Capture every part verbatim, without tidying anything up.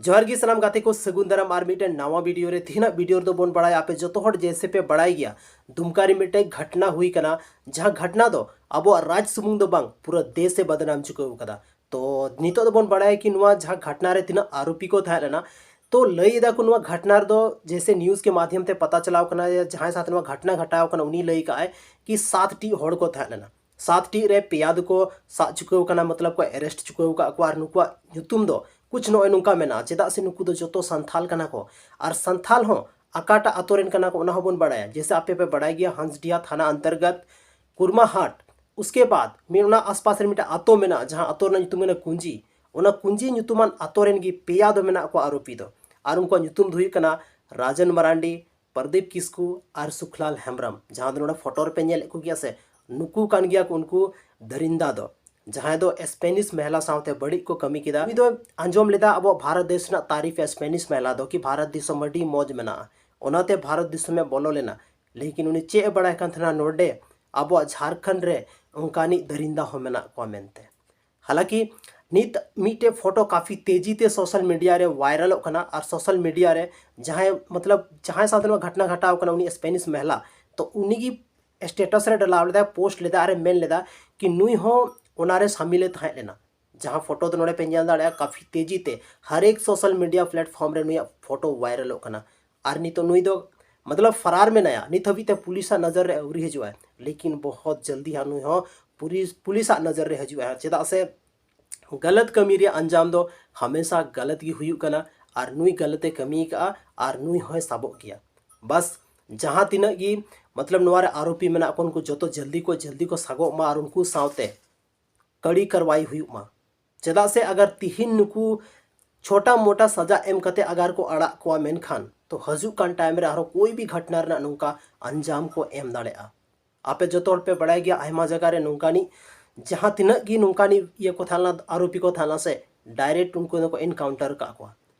ᱡᱚᱦᱟᱨ ᱜᱮ ᱥᱟᱱᱟᱢ ᱜᱟᱛᱮ ᱠᱚ, ᱥᱟᱹᱜᱩᱱ ᱫᱟᱨᱟᱢ ᱟᱨ ᱢᱤᱫᱴᱮᱱ ᱱᱟᱣᱟ ᱵᱷᱤᱰᱤᱭᱳ ᱨᱮ᱾ ᱛᱮᱦᱮᱧᱟᱜ ᱵᱷᱤᱰᱤᱭᱳ ᱨᱮᱫᱚ ᱵᱚᱱ ᱵᱟᱲᱟᱭᱟ, ᱟᱯᱮ ᱡᱚᱛᱚ ᱦᱚᱲ ᱡᱮᱭᱥᱮ ᱯᱮ ᱵᱟᱲᱟᱭ ᱜᱮᱭᱟ, ᱫᱩᱢᱠᱟ ᱨᱮ ᱢᱤᱫᱴᱮᱱ ᱜᱷᱟᱴᱱᱟ ᱦᱩᱭ ᱠᱟᱱᱟ, ᱡᱟᱦᱟᱸ ᱜᱷᱟᱴᱱᱟ ᱫᱚ ᱟᱵᱚᱣᱟᱜ ᱨᱟᱡᱽ ᱥᱩᱢᱩᱝ ᱫᱚ ᱵᱟᱝ, ᱯᱩᱨᱟᱹ ᱫᱮᱥ ᱮ ᱵᱟᱫᱱᱟᱢ ᱪᱩᱠᱟᱹᱣ ᱠᱟᱫᱟ᱾ ᱛᱚ ᱱᱤᱛᱚᱜ ᱫᱚᱵᱚᱱ ᱵᱟᱲᱟᱭᱟ ᱠᱤ ᱱᱚᱣᱟ ᱡᱟᱦᱟᱸ ᱜᱷᱟᱴᱱᱟ ᱨᱮ ᱛᱤᱱᱟᱹᱜ ᱟᱨᱳᱯᱤ ᱠᱚ ᱛᱟᱦᱮᱸ ᱞᱮᱱᱟ᱾ ᱛᱚ ᱞᱟᱹᱭ ᱮᱫᱟ ᱠᱚ ᱱᱚᱣᱟ ᱜᱷᱟᱴᱱᱟ ᱨᱮᱫᱚ ᱡᱮᱭᱥᱮ ᱱᱤᱭᱩᱡᱽ ᱠᱮ ᱢᱟᱫᱷᱭᱚᱢ ᱛᱮ ᱯᱟᱛᱟ ᱪᱟᱞᱟᱣ ᱠᱟᱱᱟ, ᱡᱟᱦᱟᱸᱭ ᱥᱟᱶᱛᱮ ᱱᱚᱣᱟ ᱜᱷᱟᱴᱱᱟ ᱜᱷᱟᱴᱟᱣ ᱠᱟᱱᱟ ᱩᱱᱤ ᱞᱟᱹᱭ ᱠᱟᱜᱼᱟᱭ ᱠᱤ ᱥᱟᱛ ᱴᱤ ᱦᱚᱲ ᱠᱚ ᱛᱟᱦᱮᱸ ᱞᱮᱱᱟ᱾ ᱥᱟᱛ ᱴᱤ ᱨᱮ ᱯᱮᱭᱟ ᱫᱚᱠᱚ ᱥᱟᱵ ᱪᱩᱠᱟᱹᱣ ᱠᱟᱱᱟ, ᱢᱚᱛᱞᱚᱵ ᱠᱚ ᱮᱨᱮᱥᱴ ᱪᱩᱠᱟᱹᱣ ᱠᱟᱜ ᱠᱚᱣᱟ, ᱟᱨ ᱱᱩᱠᱩᱣᱟᱜ ᱧᱩᱛᱩᱢ ᱫᱚ ᱠᱩᱪ ᱱᱚᱜᱼᱚᱭ ᱱᱚᱝᱠᱟ ᱢᱮᱱᱟᱜᱼᱟ, ᱪᱮᱫᱟᱜ ᱥᱮ ᱱᱩᱠᱩ ᱫᱚ ᱡᱚᱛᱚ ᱥᱟᱱᱛᱷᱟᱞ ᱠᱟᱱᱟ ᱠᱚ᱾ ᱟᱨ ᱥᱟᱱᱛᱷᱟᱞ ᱦᱚᱸ ᱚᱠᱟᱴᱟᱜ ᱟᱛᱳ ᱨᱮᱱ ᱠᱟᱱᱟ ᱠᱚ ᱚᱱᱟ ᱦᱚᱸᱵᱚᱱ ᱵᱟᱲᱟᱭᱟ, ᱡᱮᱭᱥᱮ ᱟᱯᱮ ᱯᱮ ᱵᱟᱲᱟᱭ ᱜᱮᱭᱟ ᱦᱟᱸᱥᱰᱤᱦᱟ ᱛᱷᱟᱱᱟ ᱚᱱᱛᱚᱨᱜᱚᱛ ᱠᱩᱨᱢᱟᱦᱟᱴ, ᱩᱥᱠᱮ ᱵᱟᱫ ᱢᱤᱫ ᱚᱱᱟ ᱟᱥᱯᱟᱥ ᱨᱮ ᱢᱤᱫᱴᱟᱝ ᱟᱛᱳ ᱢᱮᱱᱟᱜᱼᱟ, ᱡᱟᱦᱟᱸ ᱟᱛᱳ ᱨᱮᱱᱟᱜ ᱧᱩᱛᱩᱢ ᱠᱟᱱᱟ ᱠᱩᱸᱡᱤ᱾ ᱚᱱᱟ ᱠᱩᱸᱡᱤ ᱧᱩᱛᱩᱢᱟᱱ ᱟᱛᱳ ᱨᱮᱱ ᱜᱮ ᱯᱮᱭᱟ ᱫᱚ ᱢᱮᱱᱟᱜ ᱠᱚᱣᱟ ᱟᱨᱳᱯᱤ ᱫᱚ᱾ ᱟᱨ ᱩᱱᱠᱩᱣᱟᱜ ᱧᱩᱛᱩᱢ ᱫᱚ ᱦᱩᱭᱩᱜ ᱠᱟᱱᱟ ᱨᱟᱡᱮᱱ ᱢᱟᱨᱟᱱᱰᱤ, ᱯᱨᱚᱫᱤᱯ ᱠᱤᱥᱠᱩ ᱟᱨ ᱥᱩᱠᱷᱞᱟᱞ ᱦᱮᱢᱵᱨᱚᱢ, ᱡᱟᱦᱟᱸ ᱫᱚ ᱱᱚᱰᱮ ᱯᱷᱳᱴᱳ ᱨᱮᱯᱮ ᱧᱮᱞᱮᱫ ᱠᱚᱜᱮᱭᱟ ᱥᱮ, ᱱᱩᱠᱩ ᱠᱟᱱ ᱜᱮᱭᱟ ᱠᱚ ᱩᱱᱠᱩ ᱫᱟᱨᱤᱱᱫᱟ ᱫᱚ, ᱡᱟᱦᱟᱸᱭ ᱫᱚ ᱥᱯᱮᱱᱤᱥ ᱢᱮᱦᱞᱟ ᱥᱟᱶᱛᱮ ᱵᱟᱹᱲᱤᱡ ᱠᱚ ᱠᱟᱹᱢᱤ ᱠᱮᱫᱟ᱾ ᱩᱱᱤ ᱫᱚ ᱟᱸᱡᱚᱢ ᱞᱮᱫᱟ ᱟᱵᱚ ᱵᱷᱟᱨᱚᱛ ᱫᱮᱥ ᱨᱮᱱᱟᱜ ᱛᱟᱨᱤᱯᱷ ᱮ ᱥᱯᱮᱱᱤᱥ ᱢᱮᱦᱞᱟ ᱫᱚ ᱠᱤ ᱵᱷᱟᱨᱚᱛ ᱫᱤᱥᱚᱢ ᱟᱹᱰᱤ ᱢᱚᱡᱽ ᱢᱮᱱᱟᱜᱼᱟ, ᱚᱱᱟᱛᱮ ᱵᱷᱟᱨᱚᱛ ᱫᱤᱥᱚᱢᱮ ᱵᱚᱞᱚ ᱞᱮᱱᱟ᱾ ᱞᱮᱠᱤᱱ ᱩᱱᱤ ᱪᱮᱫ ᱮ ᱵᱟᱲᱟᱭ ᱠᱟᱱ ᱛᱟᱦᱮᱱᱟ ᱱᱚᱰᱮ ᱟᱵᱚᱣᱟᱜ ᱡᱷᱟᱲᱠᱷᱚᱸᱰ ᱨᱮ ᱚᱱᱠᱟᱱᱤᱡ ᱫᱟᱨᱤᱱᱫᱟ ᱦᱚᱸ ᱢᱮᱱᱟᱜ ᱠᱚᱣᱟ ᱢᱮᱱᱛᱮ᱾ ᱦᱟᱞᱟᱸᱠᱤ ᱱᱤᱛ ᱢᱤᱫᱴᱮᱡ ᱯᱷᱳᱴᱳ ᱠᱟᱯᱷᱤ ᱛᱮᱡᱤ ᱛᱮ ᱥᱳᱥᱟᱞ ᱢᱤᱰᱤᱭᱟ ᱨᱮ ᱵᱷᱟᱭᱨᱟᱞᱚᱜ ᱠᱟᱱᱟ, ᱟᱨ ᱥᱳᱥᱟᱞ ᱢᱤᱰᱤᱭᱟ ᱨᱮ ᱡᱟᱦᱟᱸᱭ ᱢᱚᱛᱞᱚᱵ ᱡᱟᱦᱟᱸᱭ ᱥᱟᱶᱛᱮ ᱱᱚᱣᱟ ᱜᱷᱚᱴᱱᱟ ᱜᱷᱚᱴᱟᱣ ᱠᱟᱱᱟ ᱩᱱᱤ ᱥᱯᱮᱱᱤᱥ ᱢᱮᱦᱞᱟ, ᱛᱚ ᱩᱱᱤᱜᱮ ᱥᱴᱮᱴᱟᱥ ᱨᱮ ᱰᱟᱞᱟᱣ ᱞᱮᱫᱟᱭ, ᱯᱳᱥᱴ ᱞᱮᱫᱟ ᱟᱨᱮ ᱢᱮᱱ ᱞᱮᱫᱟ ᱠᱤ ᱱᱩᱭ ᱦᱚᱸ ᱚᱱᱟᱨᱮ ᱥᱟᱢᱤᱞᱮ ᱛᱟᱦᱮᱸ ᱞᱮᱱᱟ᱾ ᱡᱟᱦᱟᱸ ᱯᱷᱳᱴᱳ ᱫᱚ ᱱᱚᱰᱮ ᱯᱮ ᱧᱮᱞ ᱫᱟᱲᱮᱭᱟᱜᱼᱟ, ᱠᱟᱯᱷᱤ ᱛᱮᱡᱤ ᱛᱮ ᱦᱟᱨ ᱮᱠ ᱥᱳᱥᱟᱞ ᱢᱤᱰᱤᱭᱟ ᱯᱞᱮᱴᱯᱷᱚᱨᱢ ᱨᱮ ᱱᱩᱭᱟᱜ ᱯᱷᱳᱴᱳ ᱵᱷᱟᱭᱨᱟᱞᱚᱜ ᱠᱟᱱᱟ᱾ ᱟᱨ ᱱᱤᱛᱚᱜ ᱱᱩᱭ ᱫᱚ ᱢᱚᱛᱞᱚᱵ ᱯᱷᱟᱨᱟᱨ ᱢᱮᱱᱟᱭᱟ, ᱱᱤᱛ ᱦᱟᱹᱵᱤᱡ ᱛᱮ ᱯᱩᱞᱤᱥᱟᱜ ᱱᱚᱡᱚᱨ ᱨᱮ ᱟᱹᱣᱨᱤ ᱦᱤᱡᱩᱜᱼᱟᱭ, ᱞᱮᱠᱤᱱ ᱵᱚᱦᱚᱛ ᱡᱚᱞᱫᱤ ᱦᱟᱸᱜ ᱱᱩᱭ ᱦᱚᱸ ᱯᱩᱞᱤᱥ ᱯᱩᱞᱤᱥᱟᱜ ᱱᱚᱡᱚᱨ ᱨᱮ ᱦᱤᱡᱩᱜᱼᱟᱭ᱾ ᱪᱮᱫᱟᱜ ᱥᱮ ᱜᱟᱞᱟᱛ ᱠᱟᱹᱢᱤ ᱨᱮᱭᱟᱜ ᱟᱧᱡᱟᱢ ᱫᱚ ᱦᱟᱢᱮᱥᱟ ᱜᱟᱞᱟᱛ ᱜᱮ ᱦᱩᱭᱩᱜ ᱠᱟᱱᱟ, ᱟᱨ ᱱᱩᱭ ᱜᱟᱞᱟᱛ ᱮ ᱠᱟᱹᱢᱤ ᱟᱠᱟᱫᱼᱟ, ᱟᱨ ᱱᱩᱭ ᱦᱚᱸᱭ ᱥᱟᱵᱚᱜ ᱜᱮᱭᱟ᱾ ᱵᱟᱥ ᱡᱟᱦᱟᱸ ᱛᱤᱱᱟᱹᱜ ᱜᱮ ᱢᱚᱛᱞᱚᱵ ᱱᱚᱣᱟ ᱨᱮ ᱟᱨᱳᱯᱤ ᱢᱮᱱᱟᱜ ᱠᱚ ᱩᱱᱠᱩ ᱡᱚᱛᱚ ᱡᱚᱞᱫᱤ ᱠᱚ ᱡᱚᱞᱫᱤ ᱠᱚ ᱥᱟᱵᱚᱜ ᱢᱟ ᱟᱨ ᱩᱱᱠᱩ ᱥᱟᱶᱛᱮ ᱠᱟᱹᱲᱤ ᱠᱟᱨᱣᱟᱭ ᱦᱩᱭᱩᱜ ᱢᱟ᱾ ᱪᱮᱫᱟᱜ ᱥᱮ ᱟᱜᱟᱨ ᱛᱤᱦᱤᱧ ᱱᱩᱠᱩ ᱪᱷᱳᱴᱟ ᱢᱳᱴᱟ ᱥᱟᱡᱟ ᱮᱢ ᱠᱟᱛᱮ ᱟᱜᱟᱨ ᱠᱚ ᱟᱲᱟᱜ ᱠᱚᱣᱟ, ᱢᱮᱱᱠᱷᱟᱱ ᱛᱚ ᱦᱤᱡᱩᱜ ᱠᱟᱱ ᱴᱟᱭᱤᱢ ᱨᱮ ᱟᱨᱦᱚᱸ ᱠᱳᱭ ᱵᱤ ᱜᱷᱚᱴᱱᱟ ᱨᱮᱱᱟᱜ ᱱᱚᱝᱠᱟ ᱟᱧᱡᱟᱢ ᱠᱚ ᱮᱢ ᱫᱟᱲᱮᱭᱟᱜᱼᱟ᱾ ᱟᱯᱮ ᱡᱚᱛᱚ ᱦᱚᱲ ᱯᱮ ᱵᱟᱲᱟᱭ ᱜᱮᱭᱟ ᱟᱭᱢᱟ ᱡᱟᱭᱜᱟ ᱨᱮ ᱱᱚᱝᱠᱟᱱᱤᱡ ᱡᱟᱦᱟᱸ ᱛᱤᱱᱟᱹᱜ ᱜᱮ ᱱᱚᱝᱠᱟᱱᱤᱡ ᱤᱭᱟᱹ ᱠᱚ ᱛᱟᱦᱮᱸ ᱞᱮᱱᱟ, ᱟᱨᱳᱯᱤ ᱠᱚ ᱛᱟᱦᱮᱸ ᱞᱮᱱᱟ ᱥᱮ, ᱰᱟᱭᱨᱮᱠᱴ ᱩᱱᱠᱩ ᱫᱚᱠᱚ ᱮᱱᱠᱟᱣᱩᱱᱴᱟᱨ ᱟᱠᱟᱫ ᱠᱚᱣᱟ᱾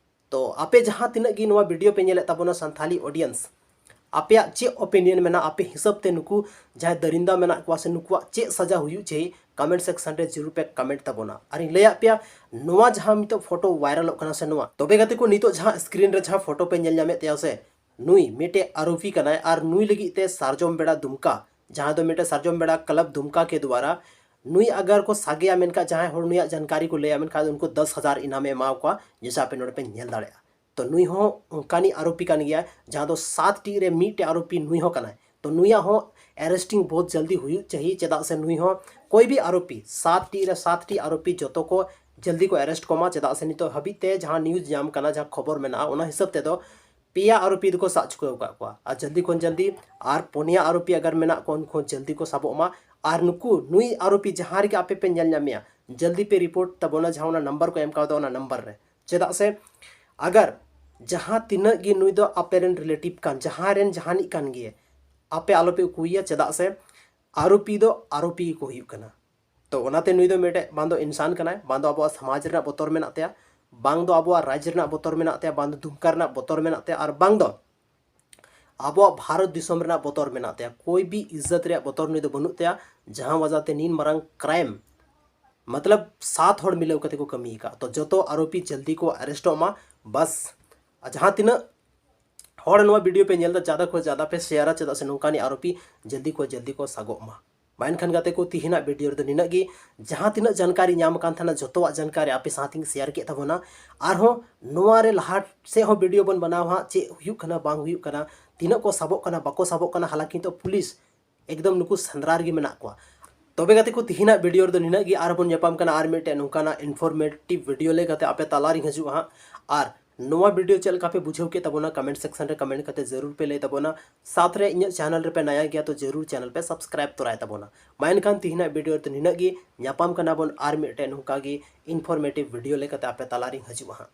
ᱛᱚ ᱟᱯᱮ ᱡᱟᱦᱟᱸ ᱛᱤᱱᱟᱹᱜ ᱜᱮ ᱱᱚᱣᱟ ᱵᱷᱤᱰᱤᱭᱳ ᱯᱮ ᱧᱮᱞᱮᱫ ᱛᱟᱵᱚᱱᱟ ᱥᱟᱱᱛᱷᱟᱞᱤ ᱚᱰᱤᱭᱮᱱᱥ, ᱟᱯᱮᱭᱟᱜ ᱪᱮᱫ ᱚᱯᱤᱱᱤᱭᱚᱱ ᱢᱮᱱᱟᱜᱼᱟ? ᱟᱯᱮ ᱦᱤᱥᱟᱹᱵ ᱛᱮ ᱱᱩᱠᱩ ᱡᱟᱦᱟᱸᱭ ᱫᱟᱨᱤᱱᱫᱟ ᱢᱮᱱᱟᱜ ᱠᱚᱣᱟ ᱥᱮ ᱱᱩᱠᱩᱣᱟᱜ ᱪᱮᱫ ᱥᱟᱡᱟ ᱦᱩᱭᱩᱜ ᱪᱟᱹᱦᱤ, comment section ᱨᱮ ᱡᱟᱹᱨᱩᱲ ᱯᱮ comment ᱛᱟᱵᱚᱱᱟ᱾ ᱟᱨᱤᱧ ᱞᱟᱹᱭᱟᱫ ᱯᱮᱭᱟ, ᱱᱚᱣᱟ ᱡᱟᱦᱟᱸ ᱱᱤᱛᱚᱜ ᱯᱷᱳᱴᱳ ᱵᱷᱟᱭᱨᱟᱞᱚᱜ ᱠᱟᱱᱟ ᱥᱮ ᱱᱚᱣᱟ, ᱛᱚᱵᱮ ᱜᱟᱛᱮ ᱠᱚ, ᱱᱤᱛᱚᱜ ᱡᱟᱦᱟᱸ screen ᱨᱮ ᱡᱟᱦᱟᱸ ᱯᱷᱳᱴᱳ ᱯᱮ ᱧᱮᱞ ᱧᱟᱢᱮᱫ ᱛᱟᱭᱟ ᱥᱮ, ᱱᱩᱭ ᱢᱤᱫᱴᱮᱡ ᱟᱨᱳᱯᱤ ᱠᱟᱱᱟᱭ ᱟᱨ ᱱᱩᱭ ᱞᱟᱹᱜᱤᱫ ᱛᱮ ᱥᱟᱨᱡᱚᱢ ᱵᱮᱲᱟ ᱫᱩᱢᱠᱟ, ᱡᱟᱦᱟᱸ ᱫᱚ ᱢᱤᱫᱴᱮᱡ ᱥᱟᱨᱡᱚᱢ ᱵᱮᱲᱟ ᱠᱞᱟᱵᱽ ᱫᱩᱢᱠᱟ ᱠᱮ ᱫᱩᱣᱟᱨᱟ, ᱱᱩᱭ ᱟᱜᱟᱨ ᱠᱚ ᱥᱟᱜᱮᱭᱟ ᱢᱮᱱᱠᱷᱟᱱ, ᱡᱟᱦᱟᱸᱭ ᱦᱚᱲ ᱱᱩᱭᱟᱜ ᱡᱟᱱᱠᱟᱨᱤ ᱠᱚ ᱞᱟᱹᱭᱟ ᱢᱮᱱᱠᱷᱟᱱ, ᱩᱱᱠᱩ ᱫᱚᱥ ᱦᱟᱡᱟᱨ ᱤᱱᱟᱢᱮ ᱮᱢᱟᱣ ᱠᱚᱣᱟ, ᱡᱮᱭᱥᱮ ᱟᱯᱮ ᱱᱚᱰᱮ ᱯᱮ ᱧᱮᱞ ᱫᱟᱲᱮᱭᱟᱜᱼᱟ᱾ ᱛᱚ ᱱᱩᱭ ᱦᱚᱸ ᱚᱱᱠᱟᱱᱤᱡ ᱟᱨᱳᱯᱤ ᱠᱟᱱ ᱜᱮᱭᱟ, ᱡᱟᱦᱟᱸ ᱫᱚ ᱥᱟᱛ ᱴᱤ ᱨᱮ ᱢᱤᱫᱴᱮᱡ ᱟᱨᱳᱯᱤ ᱱᱩᱭ ᱦᱚᱸ ᱠᱟᱱᱟᱭ᱾ ᱛᱚ ᱱᱩᱭᱟᱜ ᱦᱚᱸ arresting ᱵᱚᱦᱩᱛ ᱡᱚᱞᱫᱤ ᱦᱩᱭᱩᱜ ᱪᱟᱦᱤᱭᱮ, ᱪᱮᱫᱟᱜ ᱥᱮ ᱱᱩᱭ ᱦᱚᱸ ᱠᱚᱭ ᱵᱤ ᱟᱨᱳᱯᱤ, ᱥᱟᱛ ᱴᱤ ᱨᱮ ᱥᱟᱛ ᱴᱤ ᱟᱨᱳᱯᱤ ᱡᱚᱛᱚ ᱠᱚ ᱡᱚᱞᱫᱤ ᱠᱚ arrest ᱠᱚᱢᱟ, ᱪᱮᱫᱟᱜ ᱥᱮ ᱱᱤᱛᱚᱜ ᱦᱟᱹᱵᱤᱡ ᱛᱮ ᱡᱟᱦᱟᱸ news ᱧᱟᱢ ᱠᱟᱱᱟ, ᱡᱟᱦᱟᱸ ᱠᱷᱚᱵᱚᱨ ᱢᱮᱱᱟᱜᱼᱟ, ᱚᱱᱟ ᱦᱤᱥᱟᱹᱵ ᱛᱮᱫᱚ ᱯᱮᱭᱟ ᱟᱨᱳᱯᱤ ᱫᱚᱠᱚ ᱥᱟᱵ ᱪᱩᱠᱟᱹᱣ ᱟᱠᱟᱫ ᱠᱚᱣᱟ᱾ ᱟᱨ ᱡᱚᱞᱫᱤ ᱠᱷᱚᱱ ᱡᱚᱞᱫᱤ ᱟᱨ ᱯᱩᱱᱭᱟ ᱟᱨᱳᱯᱤ ᱟᱜᱟᱨ ᱢᱮᱱᱟᱜ ᱠᱚᱣᱟ, ᱩᱱᱠᱩ ᱦᱚᱸ ᱡᱚᱞᱫᱤ ᱠᱚ ᱥᱟᱵᱚᱜ ᱢᱟ᱾ ᱟᱨ ᱱᱩᱠᱩ, ᱱᱩᱭ ᱟᱨᱳᱯᱤ ᱡᱟᱦᱟᱸ ᱨᱮᱜᱮ ᱟᱯᱮ ᱯᱮ ᱧᱮᱞ ᱧᱟᱢᱮᱭᱟ, ᱡᱚᱞᱫᱤ ᱯᱮ report ᱛᱟᱵᱚᱱᱟ, ᱡᱟᱦᱟᱸ ᱚᱱᱟ number ᱠᱚ ᱮᱢ ᱠᱟᱣᱫᱟ, ᱚᱱᱟ number ᱨᱮ᱾ ᱪᱮᱫᱟᱜ ᱥᱮ ᱟᱜᱟᱨ ᱡᱟᱦᱟᱸ ᱛᱤᱱᱟᱹᱜ ᱜᱮ ᱱᱩᱭ ᱫᱚ ᱟᱯᱮ ᱨᱮᱱ relative ᱠᱟᱱ, ᱡᱟᱦᱟᱸᱭ ᱨᱮᱱ ᱡᱟᱦᱟᱱᱤᱡ ᱠᱟᱱ ᱜᱮ, ᱟᱯᱮ ᱟᱞᱚᱯᱮ ᱩᱠᱩᱭᱮᱭᱟ, ᱪᱮᱫᱟᱜ ᱥᱮ ᱟᱨᱳᱯᱤ ᱫᱚ ᱟᱨᱳᱯᱤ ᱜᱮᱠᱚ ᱦᱩᱭᱩᱜ ᱠᱟᱱᱟ᱾ ᱛᱚ ᱚᱱᱟᱛᱮ ᱱᱩᱭ ᱫᱚ ᱢᱤᱫᱴᱮᱡ ᱵᱟᱝ ᱫᱚ ᱤᱱᱥᱟᱱ ᱠᱟᱱᱟᱭ, ᱵᱟᱝ ᱫᱚ ᱟᱵᱚᱣᱟᱜ ᱥᱚᱢᱟᱡᱽ ᱨᱮᱱᱟᱜ ᱵᱚᱛᱚᱨ ᱢᱮᱱᱟᱜ ᱛᱟᱭᱟ, ᱵᱟᱝ ᱫᱚ ᱟᱵᱚᱣᱟᱜ ᱨᱟᱡᱽ ᱨᱮᱱᱟᱜ ᱵᱚᱛᱚᱨ ᱢᱮᱱᱟᱜ ᱛᱟᱭᱟ, ᱵᱟᱝ ᱫᱚ ᱫᱩᱢᱠᱟ ᱨᱮᱱᱟᱜ ᱵᱚᱛᱚᱨ ᱢᱮᱱᱟᱜ ᱛᱟᱭᱟ, ᱟᱨ ᱵᱟᱝ ᱫᱚ ᱟᱵᱚᱣᱟᱜ ᱵᱷᱟᱨᱚᱛ ᱫᱤᱥᱚᱢ ᱨᱮᱱᱟᱜ ᱵᱚᱛᱚᱨ ᱢᱮᱱᱟᱜ ᱛᱟᱭᱟ᱾ ᱠᱳᱭ ᱵᱤ ᱤᱡᱽᱡᱚᱛ ᱨᱮᱭᱟᱜ ᱵᱚᱛᱚᱨ ᱱᱩᱭ ᱫᱚ ᱵᱟᱹᱱᱩᱜ ᱛᱟᱭᱟ, ᱡᱟᱦᱟᱸ ᱣᱟᱡᱟ ᱛᱮ ᱱᱤᱱ ᱢᱟᱨᱟᱝ crime, ᱢᱚᱛᱞᱚᱵ ᱥᱟᱛ ᱦᱚᱲ ᱢᱤᱞᱟᱹᱣ ᱠᱟᱛᱮ ᱠᱚ ᱠᱟᱹᱢᱤ ᱟᱠᱟᱫ᱾ ᱛᱚ ᱡᱚᱛᱚ ᱟᱨᱳᱯᱤ ᱡᱚᱞᱫᱤ ᱠᱚ arrestᱚᱜ ᱢᱟ, ᱵᱟᱥ᱾ ᱟᱨ ᱡᱟᱦᱟᱸ ᱛᱤᱱᱟᱹᱜ ᱦᱚᱲ ᱱᱚᱣᱟ video ᱯᱮ ᱧᱮᱞ ᱮᱫᱟ, ᱡᱟᱫᱟ ᱠᱷᱚᱱ ᱡᱟᱫᱟ ᱯᱮ shareᱟ, ᱪᱮᱫᱟᱜ ᱥᱮ ᱱᱚᱝᱠᱟᱱᱤᱡ ᱟᱨᱳᱯᱤ ᱡᱚᱞᱫᱤ ᱠᱷᱚᱱ ᱡᱚᱞᱫᱤ ᱠᱚ ᱥᱟᱵᱚᱜ ᱢᱟ᱾ ᱢᱟ ᱮᱱᱠᱷᱟᱱ ᱜᱟᱛᱮ ᱠᱚ, ᱛᱤᱦᱤᱧᱟᱜ video ᱨᱮᱫᱚ ᱱᱤᱱᱟᱹᱜ ᱜᱮ᱾ ᱡᱟᱦᱟᱸ ᱛᱤᱱᱟᱹᱜ ᱡᱟᱱᱠᱟᱨᱤ ᱧᱟᱢ ᱟᱠᱟᱱ ᱛᱟᱦᱮᱱᱟ, ᱡᱚᱛᱚᱣᱟᱜ ᱡᱟᱱᱠᱟᱨᱤ ᱟᱯᱮ ᱥᱟᱶᱛᱤᱧ share ᱠᱮᱫ ᱛᱟᱵᱚᱱᱟ᱾ ᱟᱨᱦᱚᱸ ᱱᱚᱣᱟ ᱨᱮ ᱞᱟᱦᱟ ᱥᱮᱫ ᱦᱚᱸ video ᱵᱚᱱ ᱵᱮᱱᱟᱣᱟ ᱦᱟᱸᱜ, ᱪᱮᱫ ᱦᱩᱭᱩᱜ ᱠᱟᱱᱟ ᱵᱟᱝ ᱦᱩᱭᱩᱜ ᱠᱟᱱᱟ, ᱛᱤᱱᱟᱹᱜ ᱠᱚ ᱥᱟᱵᱚᱜ ᱠᱟᱱᱟ ᱵᱟᱠᱚ ᱥᱟᱵᱚᱜ ᱠᱟᱱᱟ, ᱦᱟᱞᱟᱝᱠᱤ ᱱᱤᱛᱚᱜ ᱯᱩᱞᱤᱥ ᱮᱠᱫᱚᱢ ᱱᱩᱠᱩ ᱥᱮᱸᱫᱽᱨᱟ ᱨᱮᱜᱮ ᱢᱮᱱᱟᱜ ᱠᱚᱣᱟ᱾ ᱛᱚᱵᱮ ᱜᱟᱛᱮ ᱠᱚ, ᱛᱤᱦᱤᱧᱟᱜ video ᱨᱮᱫᱚ ᱱᱤᱱᱟᱹᱜ ᱜᱮ᱾ ᱟᱨ ᱵᱚᱱ ᱧᱟᱯᱟᱢ ᱠᱟᱱᱟ ᱟᱨ ᱢᱤᱫᱴᱮᱱ ᱱᱚᱝᱠᱟᱱᱟᱜ informative video ᱞᱟᱹᱭ ᱠᱟᱛᱮ ᱟᱯᱮ ᱛᱟᱞᱟᱨᱤᱧ ᱦᱤᱡᱩᱜᱼᱟ ᱦᱟᱸᱜ᱾ ᱟᱨ ᱱᱚᱣᱟ video ᱪᱮᱫ ᱞᱮᱠᱟ ᱯᱮ ᱵᱩᱡᱷᱟᱹᱣ ᱠᱮᱫ ᱛᱟᱵᱚᱱᱟ, comment section ᱨᱮ comment ᱠᱟᱛᱮ ᱡᱟᱹᱨᱩᱲ ᱯᱮ ᱞᱟᱹᱭ ᱛᱟᱵᱚᱱᱟ᱾ ᱥᱟᱶᱛᱮ ᱨᱮ ᱤᱧᱟᱹᱜ channel ᱨᱮᱯᱮ ᱱᱟᱭᱟ ᱜᱮᱭᱟ ᱛᱚ ᱡᱟᱹᱨᱩᱲ channel ᱯᱮ subscribe ᱛᱚᱨᱟᱭ ᱛᱟᱵᱚᱱᱟ᱾ ᱢᱟ ᱮᱱᱠᱷᱟᱱ ᱛᱤᱦᱤᱧᱟᱜ video ᱨᱮᱫᱚ ᱱᱤᱱᱟᱹᱜ ᱜᱮ᱾ ᱧᱟᱯᱟᱢ ᱠᱟᱱᱟ ᱵᱚᱱ ᱟᱨ ᱢᱤᱫᱴᱮᱱ ᱱᱚᱝᱠᱟ ᱜᱮ informative video ᱞᱟᱹᱭ ᱠᱟᱛᱮ ᱟᱯᱮ ᱛᱟᱞᱟᱨᱤᱧ ᱦᱤᱡᱩᱜᱼᱟ ᱦᱟᱸᱜ᱾